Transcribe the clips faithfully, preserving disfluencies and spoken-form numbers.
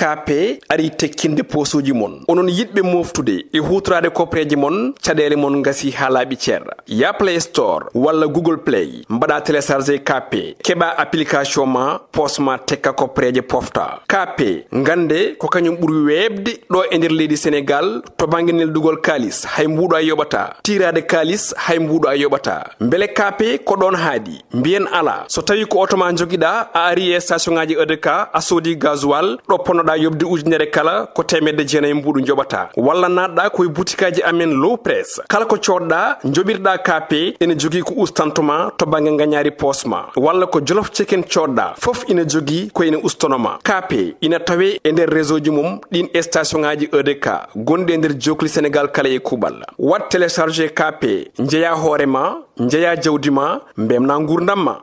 K P ari tekkinde poosuuji mon. Onon yiɗɓe mooftude e huutoraade koppereeje mon, caɗeele mon ngasii haa laaɓi cer. Yah Play Store walla Google Play, mbaɗa télécharger K P, keɓa application ma, poos ma tekka koppereeje pofta. K P, ngannde ko kañum ɓuri weeɓde ɗo e nder leydi Senegaal to bannge neldugol kaalis, hay mbuuɗo a yoɓataa. Tiiraade kaalis, hay mbuuɗo a yoɓataa. Mbele K P ko ɗoon haaɗi? Mbiyen alaa. So tawii ko oto ma njogiɗaa, a ari e station ŋaaji E D K, a soodi gasoil, ɗo ponnoɗaa yoɓde ujunere kala, ko teemedde jeenayi mbuuɗu njoɓataa. Walla naatɗaa ko e butikaaji amen Low Press. Kala ko coodɗaa, njoɓirɗaa K P, ene jogii ko ustanto ma to bannge ngañaari poos ma. Walla ko Jolof Chicken coodɗaa, fof ina jogii ko ene ustono ma. K P ina tawee e nder réseau ji mum ɗiin e station ŋaaji E D K gonɗi e nder jookli Senegaal kala e kuuɓal. Waɗ télécharger K P, njeyaa hoore ma, njeyaa jawdi ma, mbemnaa nguurndam ma.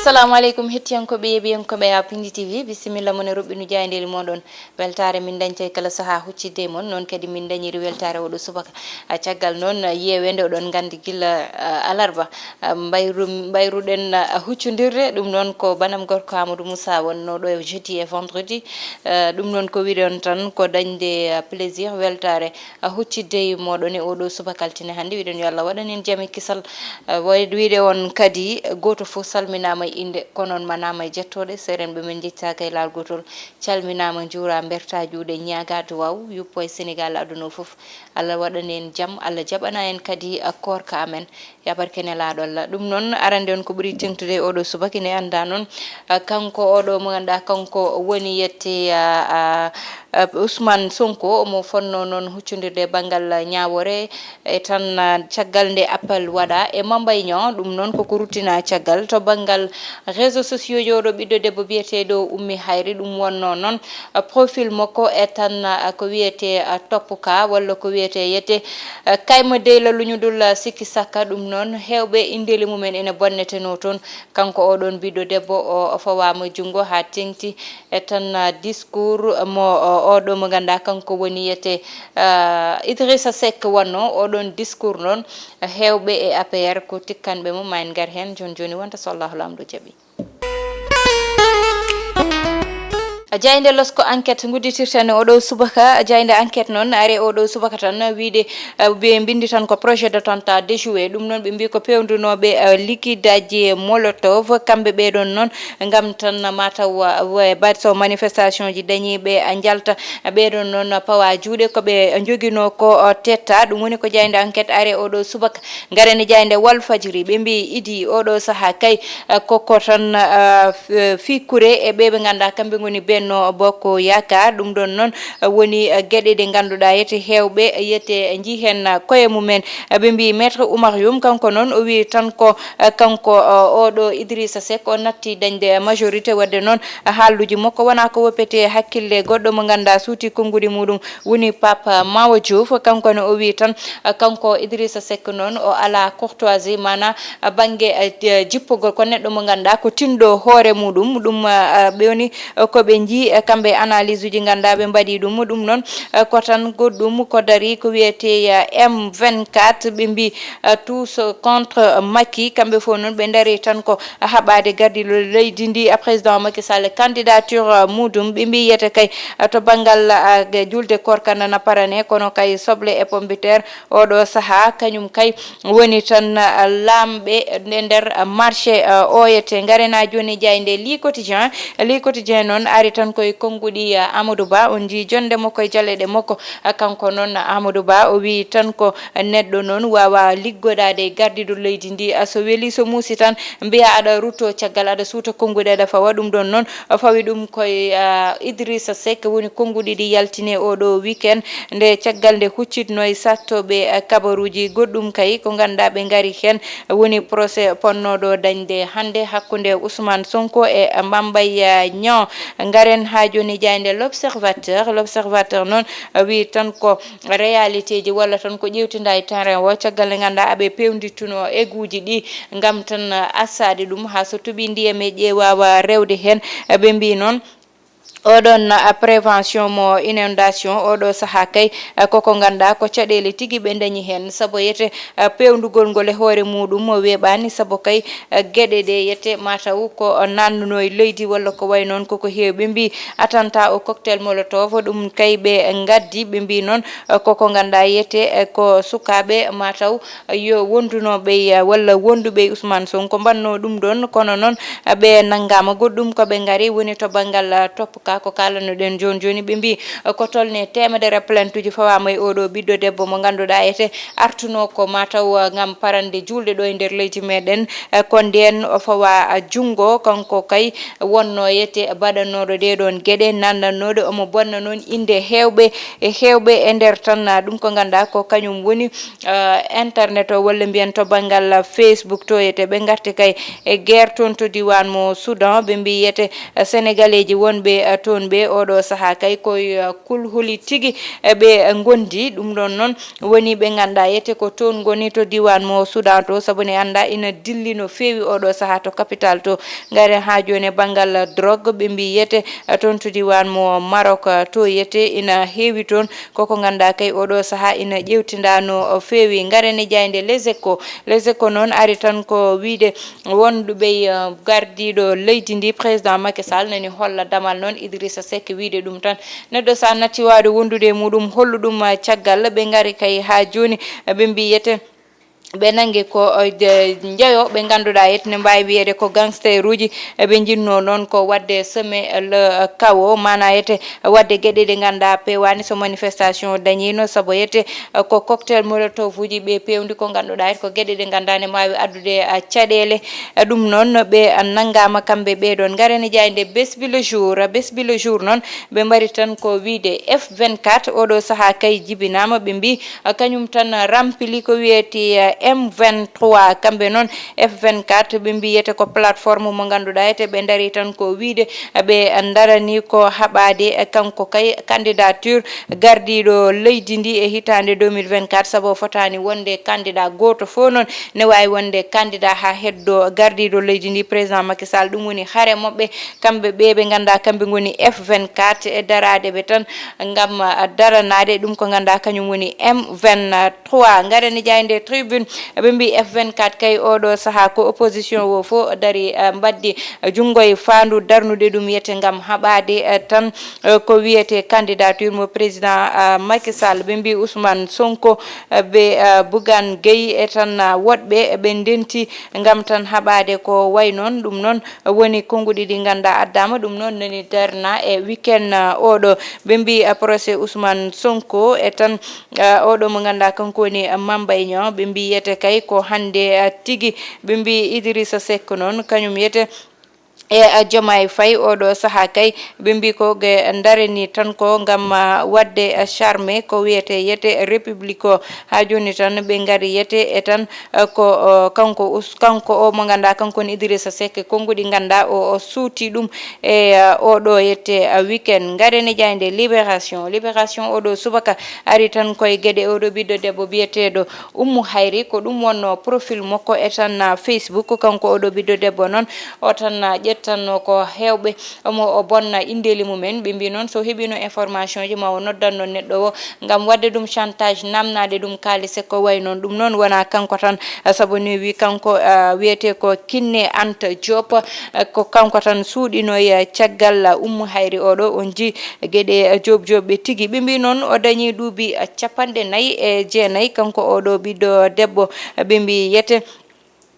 Assalamu aleykum, hettiyankooɓe, yeeɓiyankooɓe Pindi T V, bisimilla mon e roɓɓinu jaayndeeli mooɗon. Weltaare min dañta e kala sahaa huccidde e mon, noon kadi min dañiri weltaare oɗo subaka. A, caggal noon, a, yeeweende, oɗon nganndi gila, a, alarba, a, mbayru-, mbayruɗen, a, huccondirde. Ɗum noon ko banam gorko Amadou Moussa wonnoo ɗo e jeudi e vendredi. A, ɗum noon ko wiɗon tan ko dañde, a, plaisir, weltaare, a, huccidde e mooɗon e oɗo subaka altine hannde. Wiɗon yo Allah waɗan en jam e kisal. A, wayde wiide on kadi, gooto fof salminaama e innde, kono on manaama e jettooɗe. Seerenɓe men njettaaka e laal gootol. Calminaama, njuuraa, mbertaa juuɗe, ñaagaa duwaaw, yuppo e Senegaal, aduna o fof. Allah waɗana en jam, Allah jaɓana en kadi, a, koorka amen. Yaa barke Nelaaɗo Allah. Ɗum noon, arande on ko ɓuri teŋtude e oɗo subaka, ine anndaa noon, a, kanko oɗo mo ngannduɗaa, kanko woni yette, a, a, a, Ousmane Sonko, omo fonnoo noon huccondirde e banngal ñaawoore, e tan, a, caggal nde appel waɗaa e Mame Mbaye Niang, ɗum noon koko ruttinaa caggal. To banngal réseaux sociaux ji, oɗo ɓiɗɗo debbo biyeteeɗo Ummi Hayri, ɗum wonnoo noon, a, profil makko e tan, a, ko wiyetee, a, Top Cas walla ko wiyetee yette, a, Kayma Deyla Luñudul, a, Sikki Sakka. Ɗum noon, heewɓe inndeeli mumen ene bonnetenoo toon. Kanko oɗon ɓiɗɗo debbo o, o fawaama junngo haa teŋti e tan, a, discours mo, o, oɗo mo ngannduɗaa kanko woni yette, a, Idrissa Seck wonnoo. Oɗon discours noon, heewɓe e A P R ko tikkanɓe mo, ma en ngar heen jooni jooni wonta so Allahu Laamɗo jaɓi. Jaaynde Losko Enquête ngudditirten oɗo subaka. Jaaynde Enquête noon ari oɗo subaka tan wiide, eh, ɓe mbinndi tan ko projet d'attentat déjoué. Ɗum noon ɓe mbii ko peewndunoɓe, eh, liquide aji molotov, kamɓe ɓeɗon noon, ngam tan mataw, eh, mbaɗ so manifestation ji dañiiɓe, eh, njalta. Ɓeɗon noon pawa juuɗe, ko ɓe njogino ko, eh, tetta. Ɗum woni ko jaaynde Enquête ari oɗo subaka. Ngaren e jaaynde Walfadjri, ɓe mbii Idi oɗo saha kay, eh, koko tan, eh, f-, eh, fikkure e ɓe ɓe ngannduɗaa kamɓe ngoni Benno Bokk Yaakaar. Ɗum ɗon noon, eh, woni, eh, geɗe ɗe ngannduɗaa yete heewɓe, eh, yete njii heen, eh, koye mumen. Eh, ɓe mbii Maître Oumar Youm, kanko noon o wii tan ko, eh, kanko, eh, oɗo Idrissa Seck o natti dañde majorité, wadde noon, eh, haalluuji makko wonaa ko woppete hakkille goɗɗo mo ngannduɗaa suuti konnguɗi muɗum. Woni Pape Mawo Diouf, kanko ne o wii tan, eh, kanko Idrissa Seck noon o alaa courtoisie, maanaa, eh, bannge, eh, j-, jippogol ko neɗɗo mo ngannduɗaa ko tinɗo hoore muɗum. Ɗum, eh, eh, ɓe woni, eh, ko ɓe njii, eh, kamɓe analyse uji ngannduɗaa ɓe mbaɗi ɗum. Ɗum noon, eh, ko tan goɗɗum ko darii ko wiyetee, eh, M vingt-quatre, ɓe mbii, eh, tous contre Macky. Kamɓe fof noon ɓe ndarii tan ko haɓaade gardiiɗo leydi ndi, a, président Macky Sall, candidature, a, muɗum. Ɓe mbii yete kay, a, to banngal, a, ge-, julde koorka nana parane, kono kay soble e pomme de terre oɗo sahaa, kañum kay woni tan, a, laamɓe e nder, a, marché, a, o yete. Ngaren haa jooni jaaynde Le Quotidien. Le Quotidien noon ari tan koye konnguɗi, a, Amadou Ba. On njii jonnde makko e jaleeɗe makko. A, kanko noon Amadou Ba, o wii tan ko neɗɗo noon waawaa liggodaade e gardiiɗo leydi ndi. A, so welii, so muusi tan, mbiyaa aɗa rutto caggal, aɗa suuta konnguɗi, aɗa fawa. Ɗum ɗon noon, o fawi ɗum koye, a, Idrissa Seck, woni konnguɗi ɗi yaltini e oɗo weekend, nde caggal nde huccitnoo e sattooɓe, a, kabaruuji goɗɗum kay ko ngannduɗaa ɓe ngari heen, woni procès ponnooɗo dañde hannde hakkunde Ousmane Sonko e Mame Mbaye Niang. Ngaren haa jooni jaaynde L'Observateur. L'Observateur noon, a, wii tan ko réalité ji walla tan ko ƴeewtinda e terrain o, caggal nde ngannduɗaa aɓe peewnditunoo eguuji ɗi ngam tan, a, assaade ɗum haa so toɓii ndiyam e ƴeewa waawa rewde heen. Ɓe mbii noon, Oɗon, a, prévention mo inondation, oɗo saha kay, a, koko ngannduɗaa ko caɗeele tigi ɓe dañi heen, sabu yete, a, peewndugol ngol e hoore muuɗum o weeɓaani, sabu kay, a, geɗe ɗe yete mataw ko, a, nannuno e leydi walla ko wayi noon, koko heewi. Ɓe mbi attentat au cocktail molotov, ɗum kay ɓe ngaddi, ɓe mbi noon, a, koko ngannduɗaa yete, a, ko sukaaɓe mataw yo wondunoɓe, a, walla wonduɓe e Ousmane Sonko mbanno ɗum ɗon, kono noon, a, ɓe nanngaama. Goɗɗum ko ɓe ngari woni to banngal, a, top ka ko kaalanoɗen jooni jooni. Ɓe mbi, a, ko tolni teemedere plainte uji fawaama e oɗo ɓiɗɗo debbo mo ngannduɗaa ete artuno ko mataw, a, ngam parande juulde ɗo e nder leydi meɗen. A, ko ndeen o fawa, a, junngo, kanko kay wonno yete baɗannooɗo ɗee ɗoon geɗe, nannannooɗo omo bonna noon innde heewɓe e heewɓe e nder tan, a, ɗum ko ngannduɗaa ko kañum woni, a, internet o, walla mbiyen to banngal, a, Facebook to yete. Ɓe ngarti kay e guerre toon to diiwaan mo Soudan, ɓe mbi yete, a, Senegaleeji wonɓe, a, toon ɓe oɗo saha kay koye, a, kulhuli tigi, a, ɓe ngondi. Ɗum ɗoon noon woni ɓe ngannduɗaa yete ko toon ngoni to diiwaan mo Soudan to, sabu ne annda ina dilli no feewi oɗo saha to capital to. Ngare haa jooni e banngal drogue, ɓe mbi yete, a, toon to diiwaan mo Maroc, a, to yete ina heewi toon. Koko ngannduɗaa kay oɗo saha ina ƴeewtinda no feewi. Ngare ne jaaynde Les Échos. Les Échos noon ari tan ko wiyde wonduɓe, a, gardiiɗo leydi ndi, président Macky Sall, nani holla damal noon Idrissa Seck wiyde ɗum tan. Neɗɗo so a natti waawde wondude e muuɗum, hollu ɗum, a, caggal. Ɓe ngari kay haa jooni, a, ɓe mbi yete ɓe nanngi ko, a, je-, njeyo ɓe ngannduɗaa yete ne mbaawi wiyeede ko gangster uji, a, ɓe njinnoo noon ko waɗde semer le chaos, maanaa yete waɗde geɗe ɗe ngannduɗaa peewaani so manifestation dañiino, sabu yete, a, ko cocktail molotov uji ɓe peewndi ko ngannduɗaa yete ko geɗe ɗe ngannduɗaa ne mbaawi addude, a, caɗeele. A, ɗum noon ɓe, a, nanngaama kamɓe ɓee ɗoon. Ngare ne jaaynde Bés Bi Le Jour, a, Bés Bi Le Jour noon ɓe mbari tan ko wiyde F vingt-quatre oɗo saha kay jibinaama, ɓe mbi, a, kañum tan rampili ko wiyetee, a, M vingt-trois. Kamɓe noon F vingt-quatre ɓe mbiyete ko plateforme mo ngannduɗaa ete ɓe ndari tan ko wiyde, a, ɓe ndarani ko haɓaade, a, kanko kay candidature gardiiɗo leydi ndi e hitaande deux mille vingt-quatre, sabu o fotaani wonde candidat gooto fof noon ne waawi wonde candidat haa heddo gardiiɗo leydi ndi, président Macky Sall. Ɗum woni hare maɓɓe, kamɓe ɓe ɓe ngannduɗaa kamɓe ngoni F vingt-quatre e daraade ɓe tan ngam, a, daranaade ɗum ko ngannduɗaa kañum woni M vingt-trois. Ngaren e jaaynde Tribune, ɓe mbi F vingt-quatre kay oɗo saha ko opposition o fof dari, a, mbaddi, a, junngo e faandu darnude ɗum yete ngam haɓaade, a, tan, a, ko wiyete candidature mo président, a, Macky Sall. Ɓe mbi Ousmane Sonko, a, ɓe, a, Bougane Gueye e tan, a, woɗɓe ɓe ndenti ngam tan haɓaade ko way noon. Ɗum noon woni konnguɗi ɗi ngannduɗaa addaama. Ɗum noon nani darna e weekend, a, oɗo. Ɓe mbi, a, procès Ousmane Sonko e tan, a, oɗo mo ngannduɗaa kanko woni, a, Mame Mbaye Niang. Ɓe mbi yete kay ko hannde, a, tigi. Ɓe mbi Idrissa Seck noon kañum yete e, a, Diomaye Faye oɗo saha kay ɓe mbi ko ɓe ndarani tan ko ngam, a, waɗde, a, charme ko wiyete yete République o. Haa jooni tan ɓe ngari yete e tan, a, ko, o, kanko us-, kanko o mo ngannduɗaa kanko woni Idrissa Seck, konnguɗi ngannduɗaa o, o suuti ɗum e, a, oɗo yete, a, weekend. Ngaren e jaaynde Libération. Libération oɗo subaka ari tan koye geɗe oɗo ɓiɗɗo debbo biyeteeɗo Oumou Hayri, ko ɗum wonno profil makko e tan, a, Facebook. Kanko oɗo ɓiɗɗo debbo noon, o tan, a, ƴettanno ko heewɓe, omo o bonna indeeli mumen. Ɓe mbi noon so heɓino information ji ma o noddanno neɗɗo o ngam waɗde ɗum chantage, namnaade ɗum kaalis e ko way noon. Ɗum noon wona kanko tan, a, sabu ni wi kanko, a, wiyete ko Kinne Anta Diop, a, ko kanko tan suuɗinoy, a, caggal, a, Oumou Hayri oɗo. On ji geɗe, a, joop joopɓe tigi. Ɓe mbi noon o dañi duuɓi, a, capanɗe nayi e jeenayi, kanko oɗo ɓiɗɗo debbo, ɓe mbi yete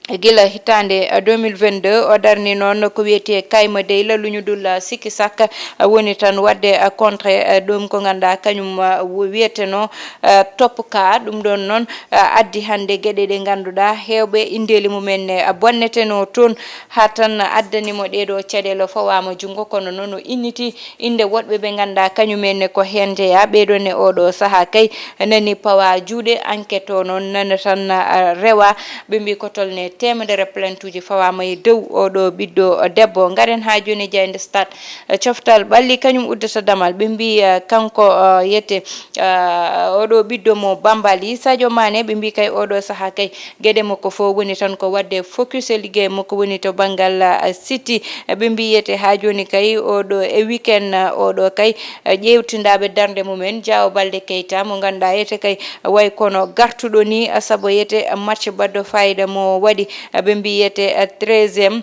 gila hitaande, a, deux mille vingt-deux, o darni noon ko wiyetee Kayma Deyla, luñudul, a, sikki sakka, a, woni tan waɗde, a, contre, a, ɗum ko ngannduɗaa kañum, a, wo-, wiyeteno, a, Top Ka. Ɗum ɗoon noon, a, addi hannde geɗe ɗe ngannduɗaa heewɓe inndeeli mumen ne, a, bonneteno toon, haa tan addani mo ɗee ɗoo caɗeele, o fawaama junngo, kono noon o inniti innde woɗɓe ɓe ngannduɗaa kañum en ne ko heen njeyaa. Ɓee ɗoo ne oɗo sahaa kay nani pawa juuɗe, enquête o noon nana tan, a, rewa. Ɓe mbi ko tolne Teemedere plainte uji fawaama e dow oɗo ɓiɗɗo debbo. Ngaren haa jooni e jaaynde Stade. Eh, coftal ɓalli kañum uddata damal. Ɓe mbii, eh, kanko, eh, yete, eh, oɗo ɓiɗɗo mo Bambali, Sadio Mané, ɓe mbii kay oɗo sahaa kay geɗe makko fof woni tan ko waɗde focus e liggey makko woni to banngal, eh, City. Eh, ɓe mbii yete haa jooni kay oɗo e weekend, eh, oɗo kay, eh, ƴeewtindaaɓe darnde mumen, Diao Baldé Keita, mo ngannduɗaa yete kay way kono gartuɗo ni, eh, sabu yete match baɗɗo fayida mo waɗi, eh, ɓe mbii yete, eh, treizième.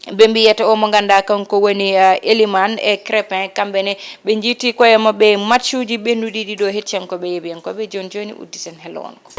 Ɓe mbiyata o mo ngannduɗaa kanko woni, eh, Eliman e Crépin, kamɓe ne ɓe njiiti koye maɓɓe matchuuji ɓennuɗi ɗiɗo. Hettiyankooɓe yeeɓiyankooɓe, jooni jooni udditen hello on ko.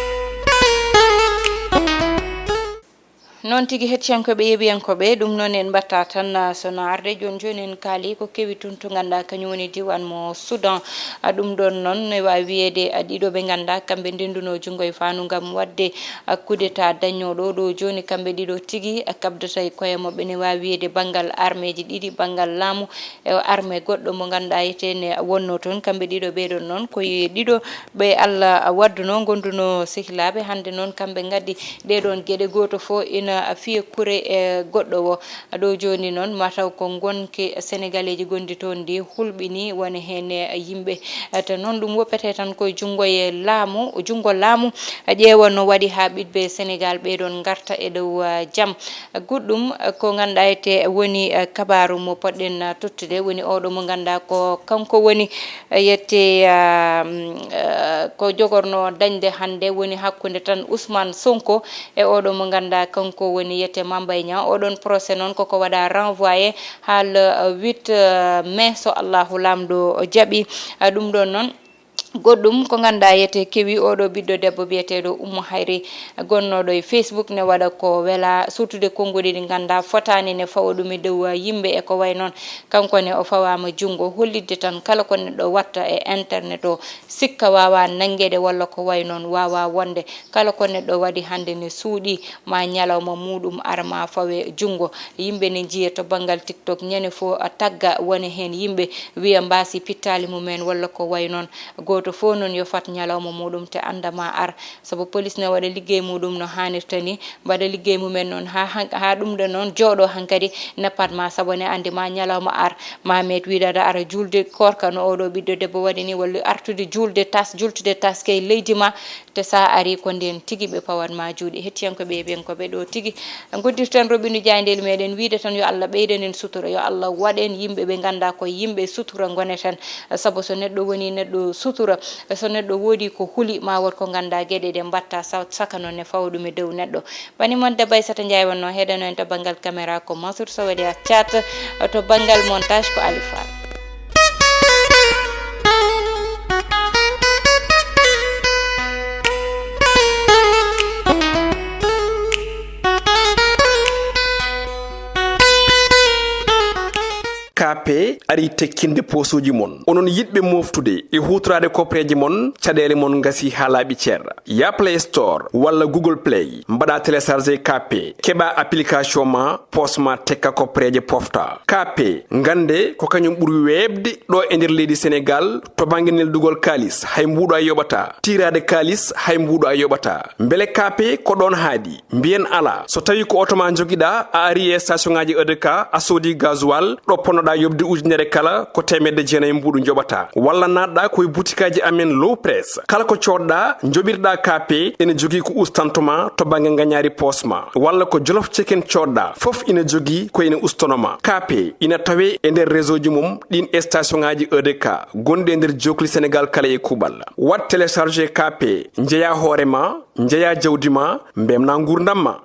Noon tigi, hettiyankooɓe yeeɓiyankooɓe, ɗum noon en mbaɗta tan, ah, so no arde jooni jooni en kaali ko kewi tun to ngannduɗaa kañum woni diiwaan mo Soudan. Ah, ɗum ɗoon noon ne waawi wiyeede, ah, ɗiɗo ɓe ngannduɗaa kamɓe ndennduno junngo e faandu ngam waɗde, ah, coup d'État dañnooɗo ɗo jooni, kamɓe ɗiɗo tigi, ah, kaɓdata e koye maɓɓe ne waawi wiyeede banngal armeeji ɗiɗi, banngal laamu e armée goɗɗo mo ngannduɗaa etee ne wonnoo toon. Kamɓe ɗiɗo ɓee ɗoon noon ko e ɗiɗo ɓe Allah waddunoo, ngondunoo sehilaaɓe. Hannde noon kamɓe ngaddi ɗee ɗoon geɗe, gooto fof ina fiya kure e goɗɗo o. Ɗo jooni noon, mataw ko ngonki Senegaleeji gonɗi toon ndi hulɓinii woni heen e yimɓe. Te noon ɗum woppetee tan ko junngo e laamu, junngo laamu ƴeewa no waɗi haa ɓiɓɓe Senegaal ɓee ɗoon ngarta e dow, ah, jam. Goɗɗum, ah, ko ngannduɗaa etee woni, ah, kabaaru mo poɗɗen, ah, tottude woni oɗo mo ngannduɗaa ko kanko woni, ah, yette, ah, mm, ah, ko jogorno dañde hannde woni hakkunde tan Ousmane Sonko e oɗo mo ngannduɗaa kanko woni yette Mame Mbaye Niang. Oɗon procès noon koko waɗa renvoyé haa le, ah, huit, ah, mai so Allahu Laamɗo jaɓi. Ah, ɗum ɗoon noon, goɗɗum ko ngannduɗaa yete kewi oɗo ɓiɗɗo debbo biyeteeɗo Oumou Hayri, gonnooɗo e Facebook ne waɗa ko wela, surtude konnguɗi ɗi ngannduɗaa fotaani ne fawa ɗum e dow yimɓe e ko wayi noon. Kanko ne o fawaama junngo, hollitde tan kala ko neɗɗo watta e internet o, sikka waawaa nanngeede walla ko wayi noon waawaa wonde. Kala ko neɗɗo waɗi hannde ne suuɗii, ma ñalawma muuɗum ara ma fawe junngo. Yimɓe ne njiya to banngal TikTok, ñande fof a tagga wone heen yimɓe wiya mbaasi pittaali mumen walla ko wayi noon. Gooto fof noon yo fat ñalawma muuɗum te annda ma ar. Sabu polis ne waɗa liggey muuɗum no haanirta ni, mbaɗa liggey mumen noon haa han-, haa ɗum ɗo noon jooɗo hankadi nappat ma, sabu ne anndi ma ñalawma ar, ma meet wiide aɗa ara juulde koorka no oɗo ɓiɗɗo debbo waɗi ni, walla artude juulde tas, jultude taske e leydi ma, te sa ari ko ndeen tigi ɓe pawat ma juuɗe. Hettiyankooɓe e ɓen ko ɓe ɗo tigi ngoddirten roɓinu jaayndeeli meɗen wiide tan yo Allah ɓeydan en sutura, yo Allah waɗ en yimɓe ɓe ngannda ko yimɓe sutura ngoneten, sabu so neɗɗo woni neɗɗo sutura, so neɗɗo woodi ko huli ma wot ko ngannda geɗe ɗe mbatta sa-, saka noon ne fawa ɗum e dow neɗɗo. Bani mon debbo Aissata Ndiaye wonno heɗano en to banngal caméra ko Mansour Sow waɗi a chat, to banngal montage ko Ali Fall. K P ari tekkinde poosuuji mon. Onon yiɗɓe moftude e huutoraade kopreeje mon, caɗeele mon ngasi haa laaɓi cer. Ya Play Store walla Google Play, mbaɗa télécharger K P, keɓa application ma, poos ma tekka kopreeje pofta. K P, ngannde ko kañum ɓuri weeɓde ɗo e nder leydi Senegaal to bannge neldugol kaalis, hay mbuuɗo a yoɓata. Tiiraade kaalis, hay mbuuɗo a yoɓata. Mbele K P ko ɗoon haaɗi? Mbiyen alaa. So tawi ko oto ma njogiɗa, a ari e station ngaji E D K, a soodi gasoil, ɗo ponnoɗa yoɓde ujunere kala, ko teemedde jeenayi mbuuɗu njoɓata. Walla naatɗa ko e butikaji amen Low Press. Kala ko coodɗa, njoɓirɗa K P, ene jogii ko ustantoma to bannge ngañaari poos ma. Walla ko Jolof Chicken coodɗa, fof ina jogii ko ene ustonoma. K P ina tawe e nder réseau ji mum ɗin e station ngaji E D K, gonɗi e nder jookli Senegaal kala e kuuɓal. Waɗ télécharger K P, njeya hoore ma, njeya jawdi ma, mbemna nguurndam ma.